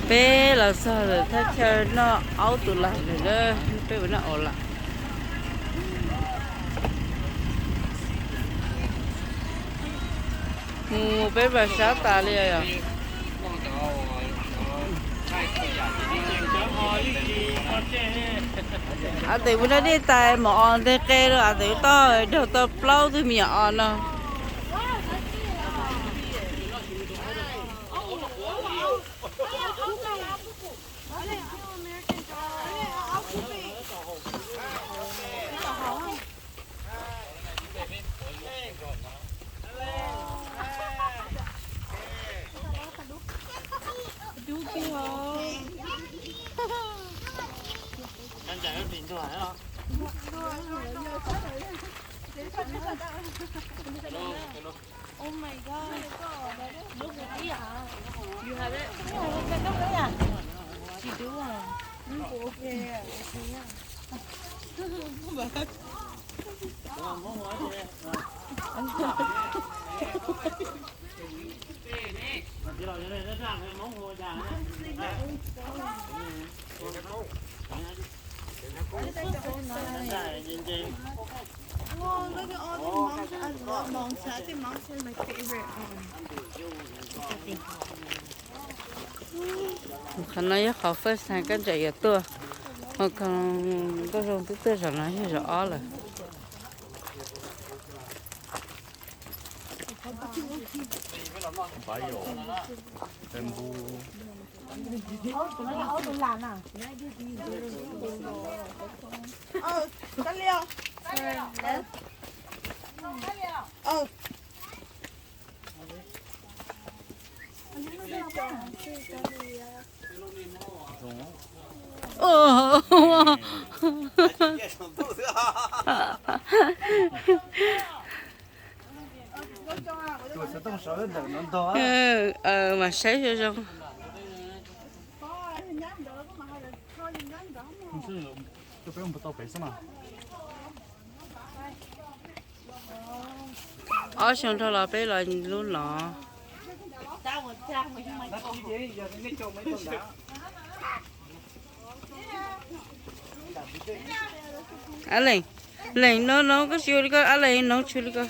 Peb los txog lawm thaj chaw noj aub tus lam lawm na, peb mus noj aub lam. Mus peb mas sab tas li os. Av tes mus da dej tas mam os nteg qe rau av tes ub toj daug tau plaub tug me nyuam os no. Qhov no yog qhov first time koj ntsaim yuav tuaj, ho koj zoo twb tuaj zaum no yog zaum ob lawm. Mas saib zoo zoo. Ob xyoo dhau los peb los lub no. Ab Leej, Leej no no koj tsis ua li ko, Ab Leej no tsis ua li ko.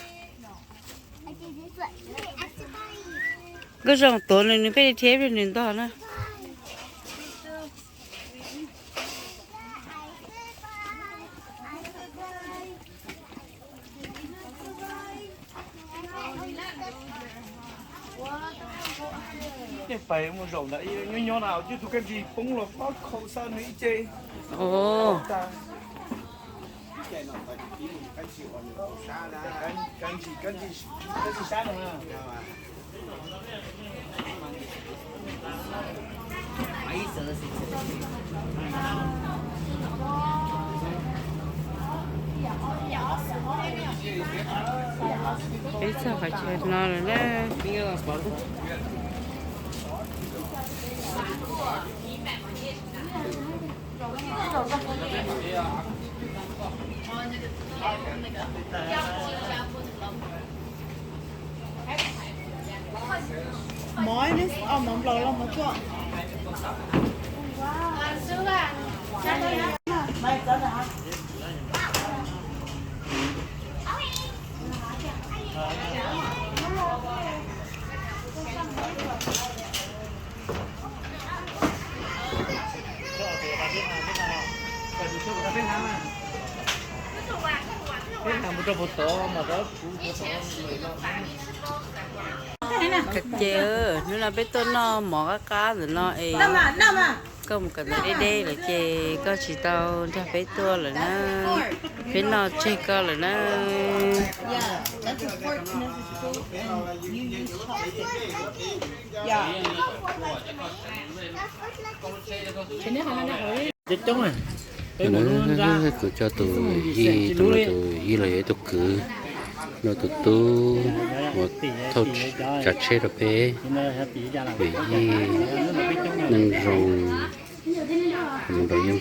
Koj zoo tuav nws, nws pheej dhia nws ntog na. Tej pais mus zaum ntawd nyob nyob na, ib tug kab ntsig poob los pob khaum xa nws ib ce. Peb txog qhov chaw no lawm na. Mov, mov nplaum los mov tsuam. Ces hnub no peb tuaj noj mov qab qab ntawm no es koj mus kawm ntawv deb deb lawm ces koj tsis tau nrog peb tuaj lawm na. Peb noj tseg koj lawm na. Kuv coj tus yij, tus no tus yij los yog ib tug kwv, no tus tub uas thauj tsav tsheb rau peb, yij neej zoo. Mus rau Yeej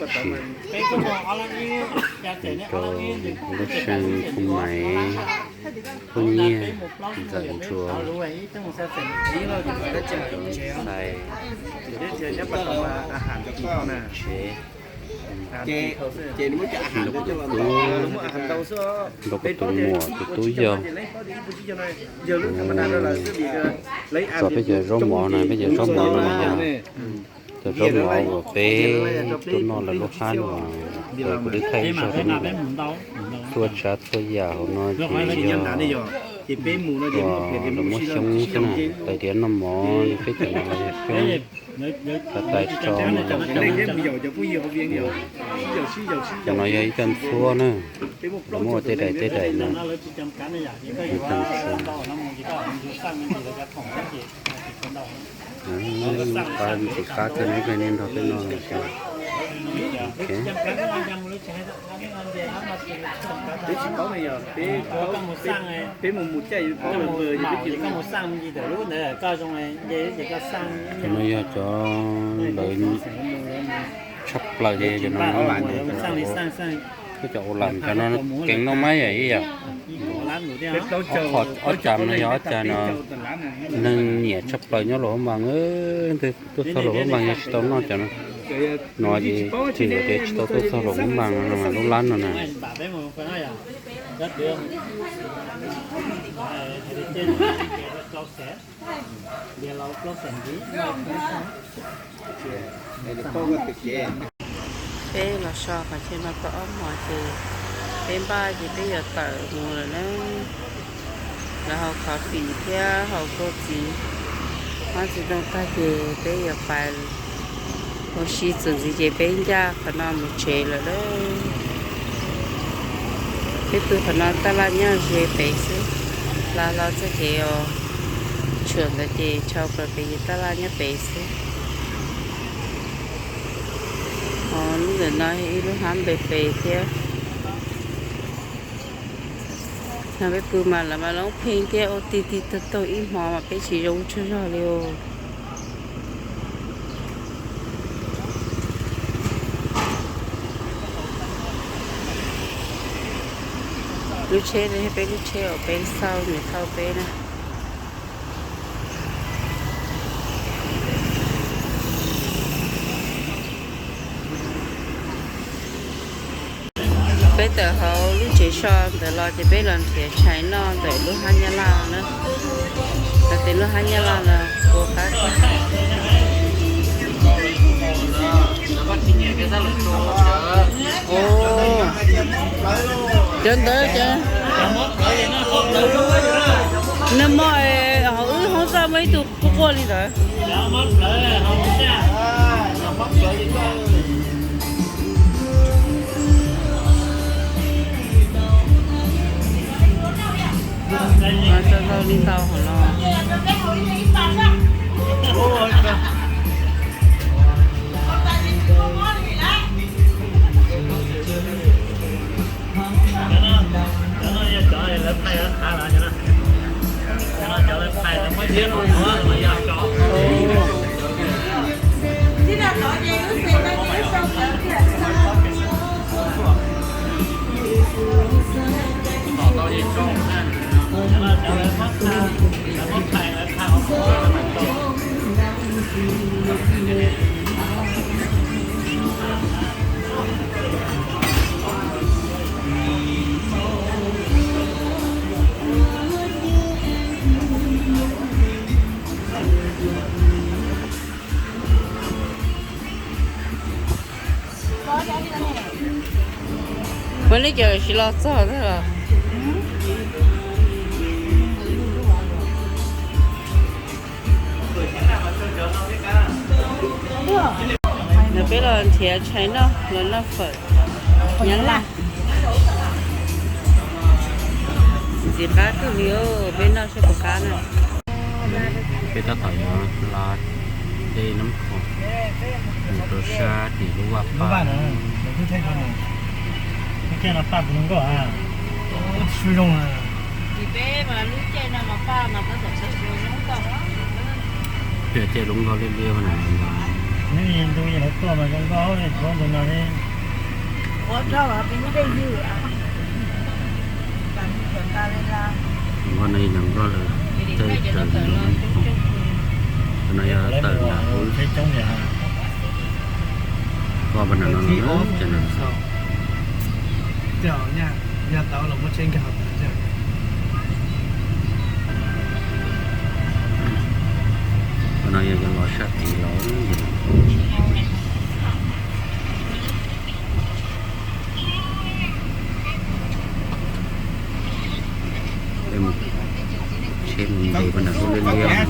Tshis, rau Lub Seej, Phoo Maiv, Phoo Nyiaj, Ntxawm Ntsuas, Xais, tsev, nrau kuv tus tub, nrau kuv tus muam tus tub yau. Txog peb cov zaub mov na, peb cov zaub mov no yog cov zaub mov uas peb tuaj noj lawv lub hab no, kuv twb thaij zog rau nej, txhua tsav txhua yam hauv no ces yog uas lawv muab xyoob xwb na, tais diav noj mov li peb cov no los yog xyoob, tais tso no los xyoob. Cov no yog ib co ntxhuab na, lawv muab ua tej daim tej daim no. Qab ntxim qab kawg, nej nrog peb noj. Cov no yog cov lawv tshaj plaws ces cov no, cov ua lam cov no keev noj mas yom ib yam. Ob tsam no yog ob tsam no neeg nyiam tshaj plaws nyob Luam Phab Npas, tuaj txog Luam Phab Npas yog tsis tau noj cov no. No ces tsis tau tuaj txog Luam Phab Npas no mas lub lab no na. Peb los so qhov chaw no tau ob hmos ces peb npaj ces peb yuav tawm mus lawm na. Lawv haus khov fim thiab haus kua txiv, hmab txiv ntoo tag ces peb yuav pais ua si txuas ntxiv ces peb ncaj qhov no mus tsev lawm lauj. Peb pw qhov no taj laj nyob ze pem xwb, hla hlo txoj kev os, tshuam ntawd ces tshau plaws pem ces taj laj nyob pem xwb. Ho lub ntawm no yog ib lub hab npe pes thiab. Yog peb pw mas lawv mas loob pheej thiab ua ti ti taug taug ib hmo mas peb tsis zoo tsaug zog li os. Lub tsheb no yog peb lub tsheb uas peb xauj nws thauj peb na. Peb tawm hauv lub tsev so ntawd los ces peb los nrhiav tshais noj ntawm lub hab Nyab Laj na. Los tias lub hab Nyab Laj no ua qab. Cov ntawd, nws muaj, hauv wb hoob zaj muaj ib tug quaj quaj li ntawd. Tau li ntau hauv no. Ua li cas tsis los txog thiab los? Nws peb los nrhiav tshais noj los noj fawm Nyab Laj. Ntxim qab kawg li, peb noj seb puas qab na. Peb tab tom yuav hla dej Nab Khoom mus rau sab tim lub vaj paj. Peb caij lub nkoj liab liab no. Ntu lawv tuaj mas zoo nkauj li, tshuav ntu no li. Nqua no yog nkoj lawm, tej tawm no yog tawm nram ub, koj pas nram no, ces no. Qhov no yog cov los sab tid los. Tsheb mus ntes pab nram ub liab liab.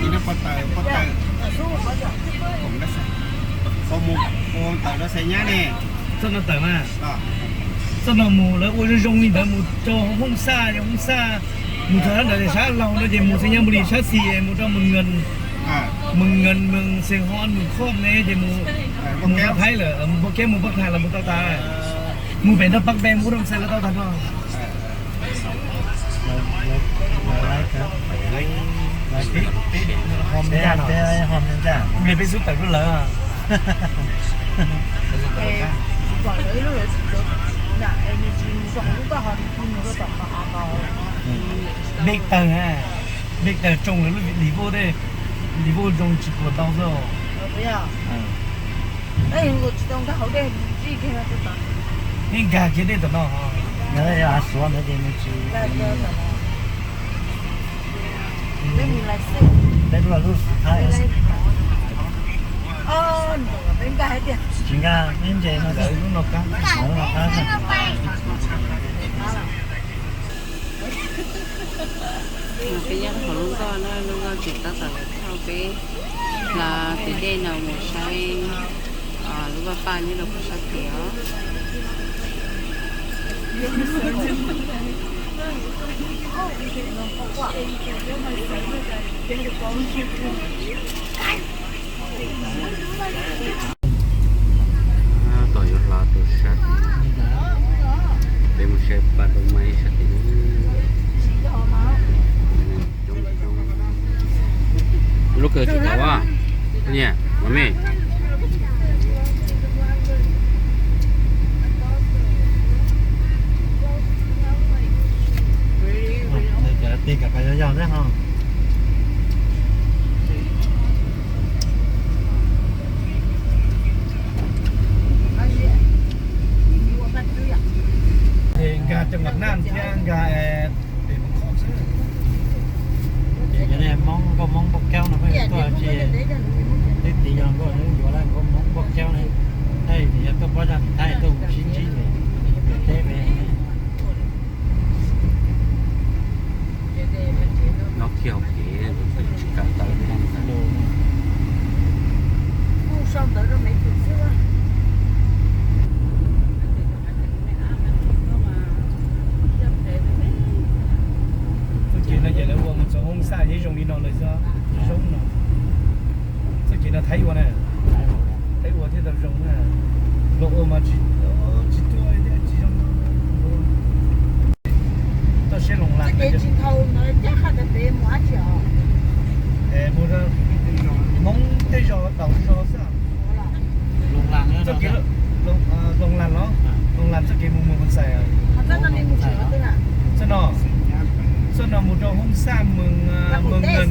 Txoj no tawm mas, txoj no mus lawv ua zoo zoo li ntawd mus rau Hoob Xaj, Hoob Xaj, mus rau sab ntawd sab laug no ces mus Xeem Nyab Npu Lis sab xis mus rau Mus Nkees, Mus Nkees, Mus Xeem Hos, Mus Khoj ne ces mus Pab Thaib lawm, mus Pab Kiab, mus Pab Thas los mus tau tas, mus pem nrog Pab Npe mus ua rau Xais los tau tas no. Peb xub tawm rau lawv. Dej tawg, dej tawg tsoo lawv lub lis vauj, lis vauj zoo tsis puas tau xwb. Yeej nkag kiag dej tom no. Suav ntawd ces nws tsis, peb lub xwm thaib. Tsis nkag, peb ntses no, lub no qab, lub no qab. Peb nyob hauv lub nkoj na, lub nkoj tseem tab tom thauj peb hla tus dej no mus saib lub vaj paj nyob rau puag sab tid os. Tom yuav hla tus sab tid, peb mus saib paj dub maib sab tid. Lub kawg tsis tau, nyiam mas me. Tej kam pas yog yog thiab ho. Ces nkag cov nram naj thiab nkag pem Moos Khoj xwb. Ces cov niag Hmoob, nkauj Hmoob Npauj Kaub no pheej tuaj tsis, twb tiv yog nkauj yuav lawm, nkauj Hmoob Npauj Kaub ne, tej yog tuaj pob zog tim Thaib tuaj mus sib ntsib pem teb pem. Nyob kiag hauv kev tsis kam tawm li ntawd. Txoj kev no ces lawv ua mus txog Hoob Xaj yeej zoo li no lawm xwb, zoo no. Txoj kev no Thaib ua na, Thaib ua thiaj tau zoo na. Luag ua mas tsis, tsis tuaj thiab tsis zoo. Toj siab Loos Las, mus Hmoob tej zos tau zos xwb. Loos Las los, Loos Las txoj kev mus mus Moos Xais. Txoj no, txoj no mus rau Hoob Xaj, Moos Nkees,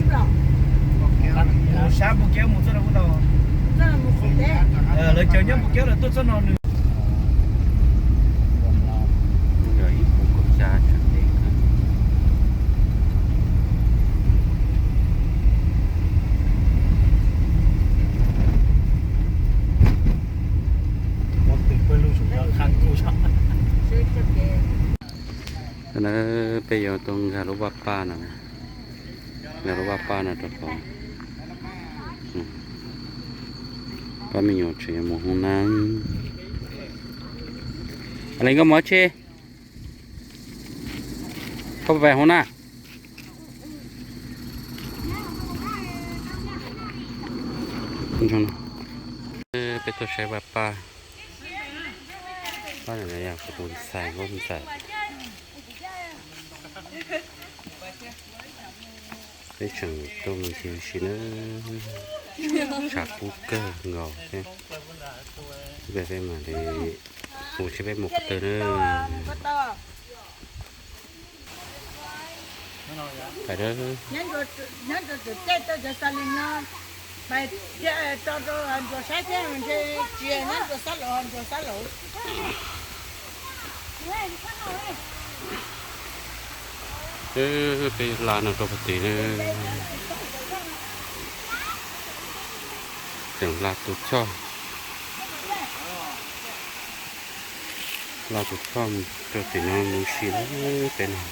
mus sab Npauj Kaub mus txoj no kuj tau. Lawv cov nyob Npauj Kaub lawv tuaj txoj no nws Peb yuav tuaj nkag lub vaj paj no, nkag lub vaj paj no rau qhov pab me nyuam tseem yuav mus hoob na. Leej, koj mus dab tsi? Koj pais hoob na? Peb tuaj saib vaj paj, paj no yog kuv tus ntxhais, nkauj ntxawm. Peb tseem tuaj mus ncig ua si nawb. Tshav kub kawg nkaus thiab. Peb mam li mus seb peb mus qhov twg na. Pais, nyob rau tim tej tau cov xas lis no, pais thiab tso rau Ntsuag saib thiab, ntshe tsis nyob Ntsuag sab laug, Ntsuag sab laug. Peb hla no rau puag tid na. Tseem hla tus choj, hla tus choj rau tim no mus si peb no.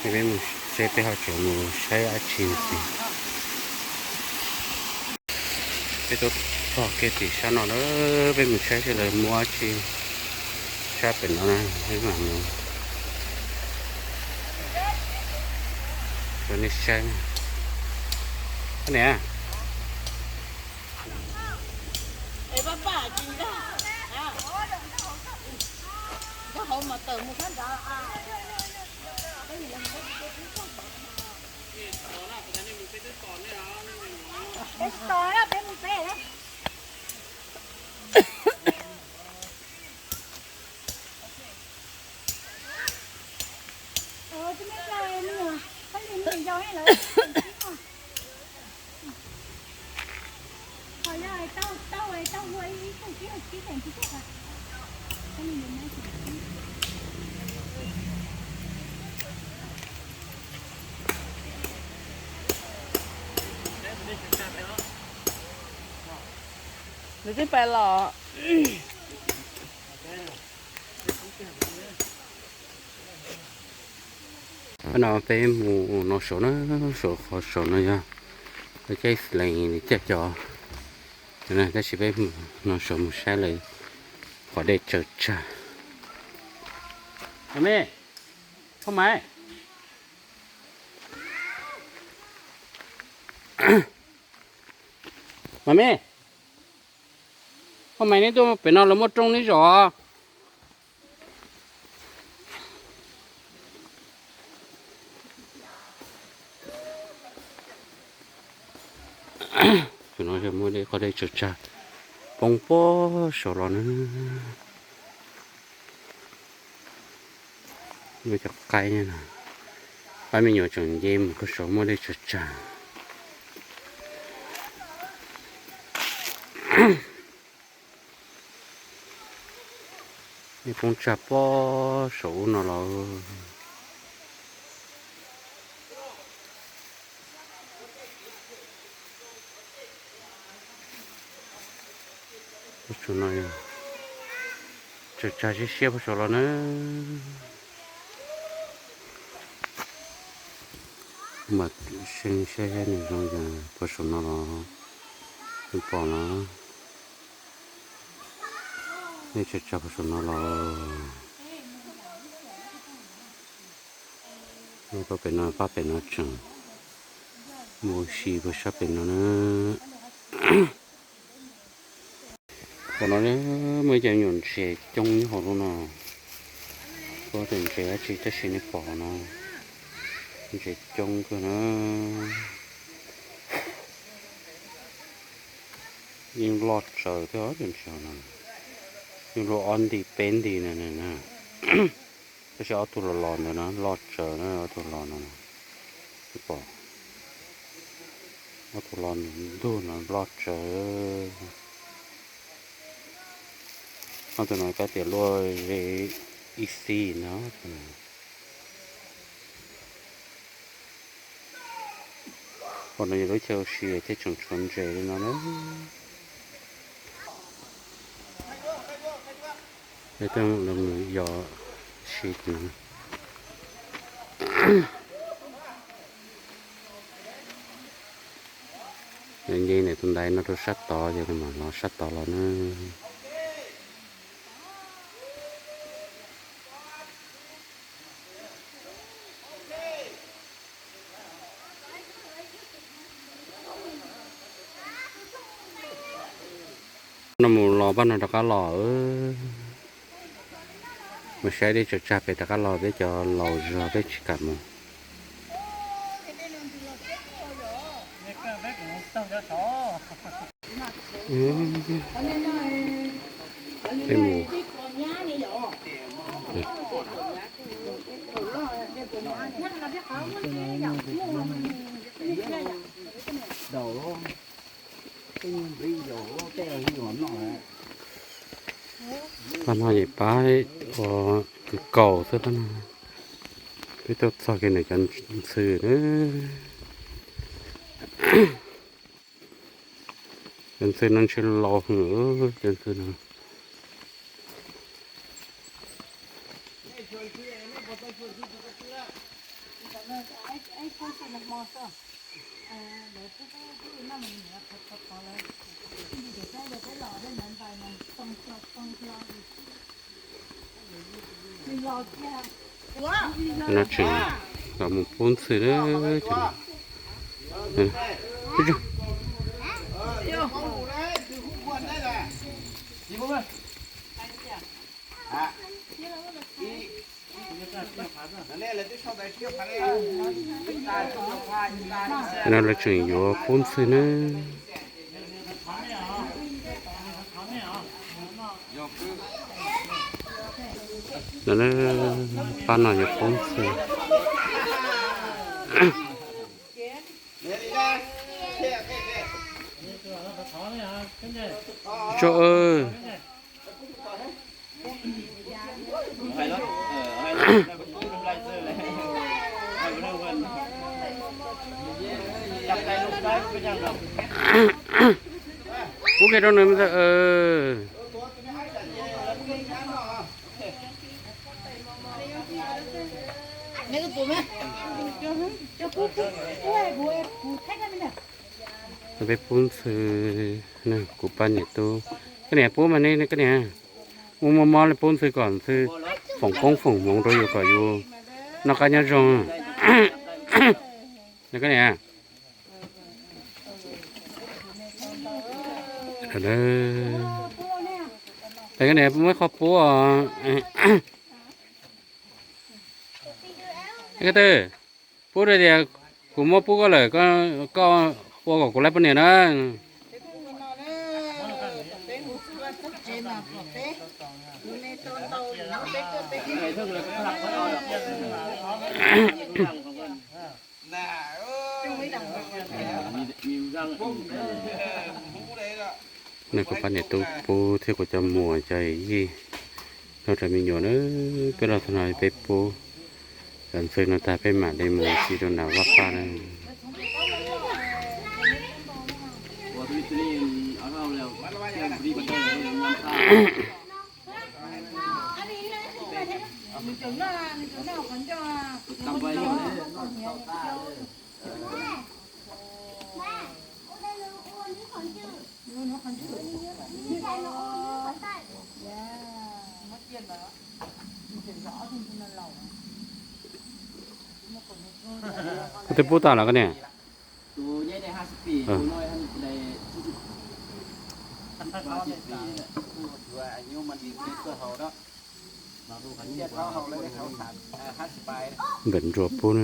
Peb mus seb peb ho tseem mus saib dab tsi no ces peb tuaj txog kiag tim sab no na, peb mus saib seb lawv muab dab tsi sab pem no na, peb mam mus rau nej saib. Niam. Nws twb pais los. Peb no peb mus no saum na, saum qhov saum no yog lawv caij xlees caij cov, tab sis peb mus no saum mus saib lawv qhov dej tsaws tsag. Mami, phoj Maiv, Mami, phoj Maiv, neb tuaj pem no los muaj rooj neb zom. Tus no yog muaj dej, qhov dej tsaws tsag poob puag saum los na. Muaj cov qaib no, pab me nyuam tseem nce mus puag saum muaj dej tsaws tsag. Dej poob tsag puag saum ub no los. Puag saum no, tsaws tsag siab siab puag saum los na. Mas seej saib nws zoo cas puag saum no los, nws pom los. Nej tsaws tsag puag saum no los. Pab pem no, pab pem no tseem mus si puag sab pem no na. Pom no muaj ib co nyuam ntses coob nyob hauv lub no. Kuv tias ntses dab tsi tab sis nej pom no, ntses coob kawg na. Yeej loj tsawv thiab cov ntses no, yeej luaj ob nti peb nti na. Tab sis ob tug los los ntawd na loj tsawv na, ob tug los no, pom, ob tug los ntug no loj tsawv. Ob tug no kab tias luaj ze ib xib no. Pom no yog lub chaw ua si thiaj tseem tshuav ntses li no na. Peb tuaj mus yos si no. Nce ntawm tus ntaiv no rau sab tod ces nws mam los sab tod los na. No mus los pab no rov qab los. Mus saib dej tsaws tsag pem rov qab los, peb cov laus zog peb tsis kam mus. Peb mus. Pab no ces pab ua kws kaus xwb pab no. Peb tuaj txog kiag nws cov ntxhw na. Cov ntxhw no ntshe laus heev cov ntxhw no. No tseem los mus pub ntxhw na. No lawv tseem yuav pub ntxhw na. No pab no yuav pub ntxhw. Tso. Pub kiag rau nws. Peb pub ntxhw, kuv pab niam tub. Koj niam pub mas ne, koj niam mus muab mob li pub ntxhw kom ntxhw foom koob foom hmoov rau yus kom yus noj qab nyob zoo. Koj niam, koj niam muab qhov pub os. Koj twb pub rau tias kuv muab pub koj lawm, koj ua kom kuv lab poj niam na. Nws kuv pab niam tub pub thiab kuv cov muam cov yij, nrog rau me nyuam na. Peb los txog no peb pub cov ntxhw no tag peb mam li mus tsis rau nram vaj paj na. Koj twb pub tag los koj niam? Ntawm ntsuas pub no.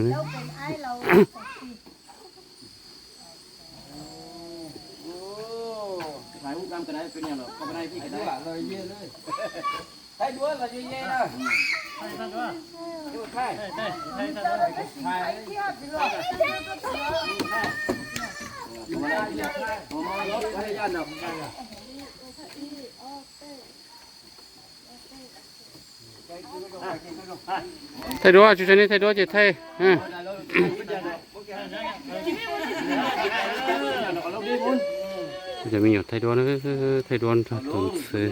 Thaij duab, tsis tshua nej thaij duab ces thaij. Cov me nyuam thaij duab, thaij duab nrog tus ntxhw.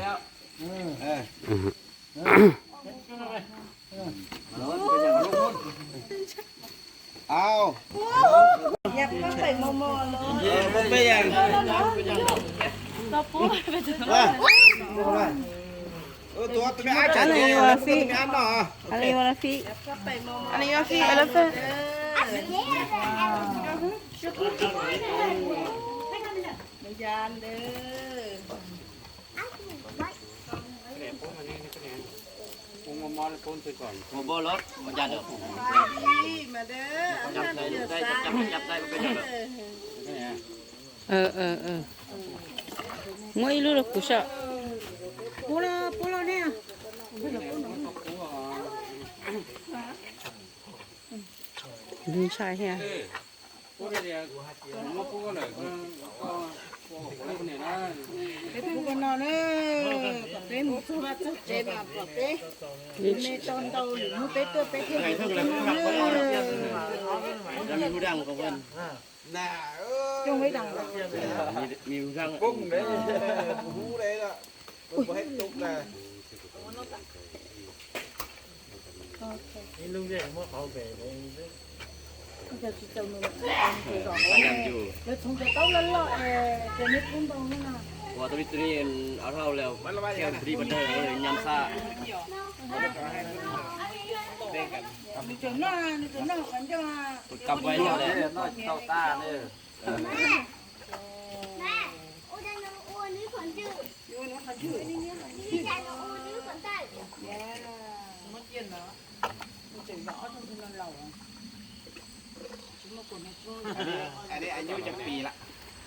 Muab ib lub rau kuv saib. Ntshai thiab. Ua tau vij tug ni au hau le, thiab tug ni pab dawg nyam xa. Tus kam ua le.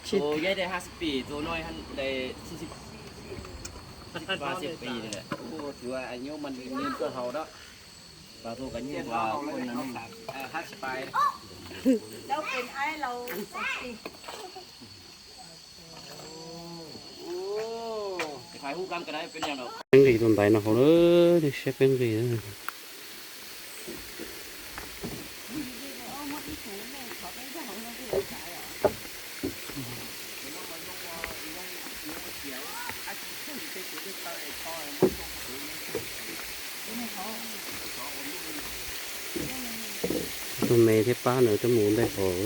Tus yeb de ha xib pis, tus no de xib pis, xib pis, xib pis. Tus nyuj mas nyuj kawg haus da. Pas tus kav nyuj ha xib pis. Peb nqis tus ntaiv no hauv na, nej saib peb nqis. Tus me thiab pab nws twb mus ua ntej hauv.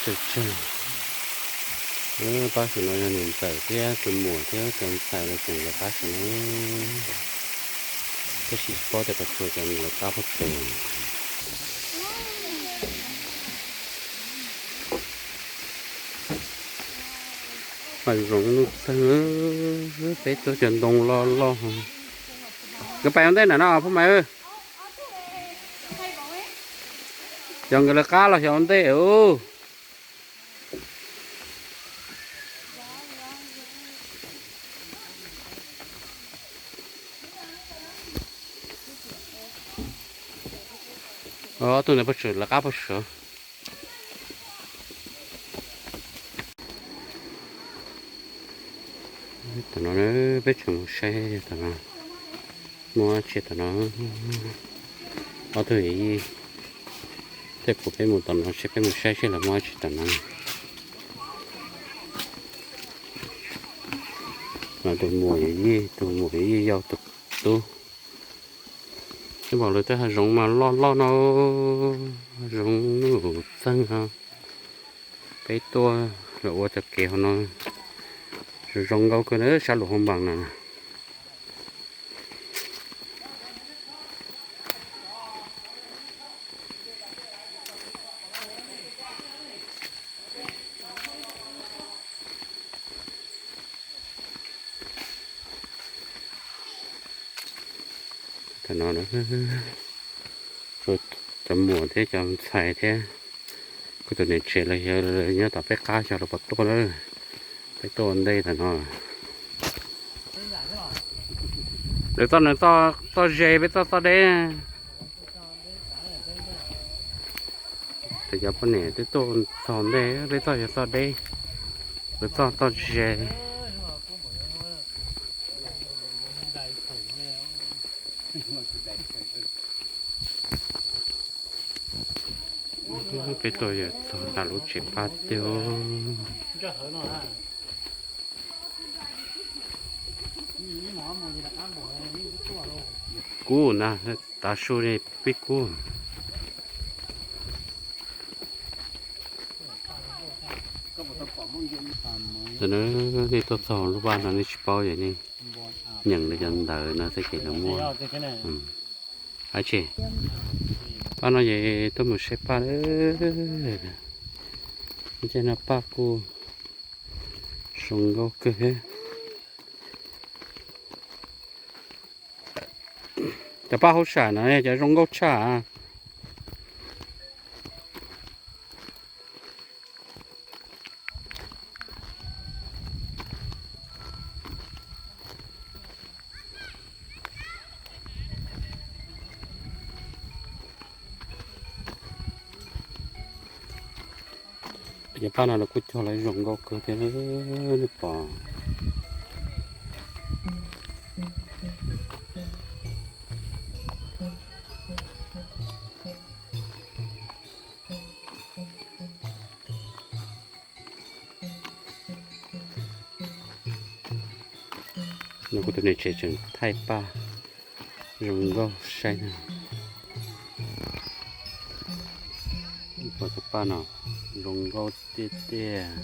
Tsawg tsawg. Pab saum no yog niam ntxawm thiab tus muam thiab cov ntxhais lawv tseem lawv qab saum no. Tab sis tsis paub tias puas tshuav cov lawv qab puas tshuav. Mas zoo nuj txeeg, peb tuaj cov ntoo loj loj. Nkawd pais ua ntej nram no Phaj Maiv. Xyov nkawd lawv qab los xyov ua ntej. Ob tug ntawd puas tshuav, lawv qab puas tshuav. Tam no peb tseem mus saib tam no, muaj dab tsi tam no. Ob tug yawm yij thiab kuv peb mus tom no seb peb mus saib seb lawv muaj dab tsi tom no. Tus muam yawm yij, tus muam yawm yij yau tus tub. Peb pom lawv tej hav zoov mas loj loj no, hav zoov nuj txeeg no. Peb tuaj los ua cov kev hauv no zoo zoo nkauj kawg na, sab lus hauv npaas na. Tam no cov muam thiab cov ntxhais thiab kuv tus niam tsev los yog nyob tom peb qab xyov lawv puas tuaj na. Peb tuaj ua ntej tam no. Lawv txoj, nws txoj ze, peb txoj txoj deb. Cov poj niam twb tuaj txog ntej, peb txoj yog txoj deb, lawv txoj txoj ze. Peb tuaj yuav txog ntawm lub tsev paj tiag. Kub na, tav su ne pib kub. Nej tuaj txog lub vaj no nej tsis paub es nej nyeem li cov ntawv no thiab ces lawv muaj. Ab tsi, pab no ces tuaj mus saib paj. Ntsej no paj kuj zoo nkauj kawg thiab. Cov paj hauj sam no cov zoo nkauj tshaj. Cov paj no los kuj cog lawv zoo nkauj kawg thiab, nej pom. No kuv tus niam tsev tseem thaij paj zoo nkauj saib na. Pom cov paj no zoo nkauj tiag tiag.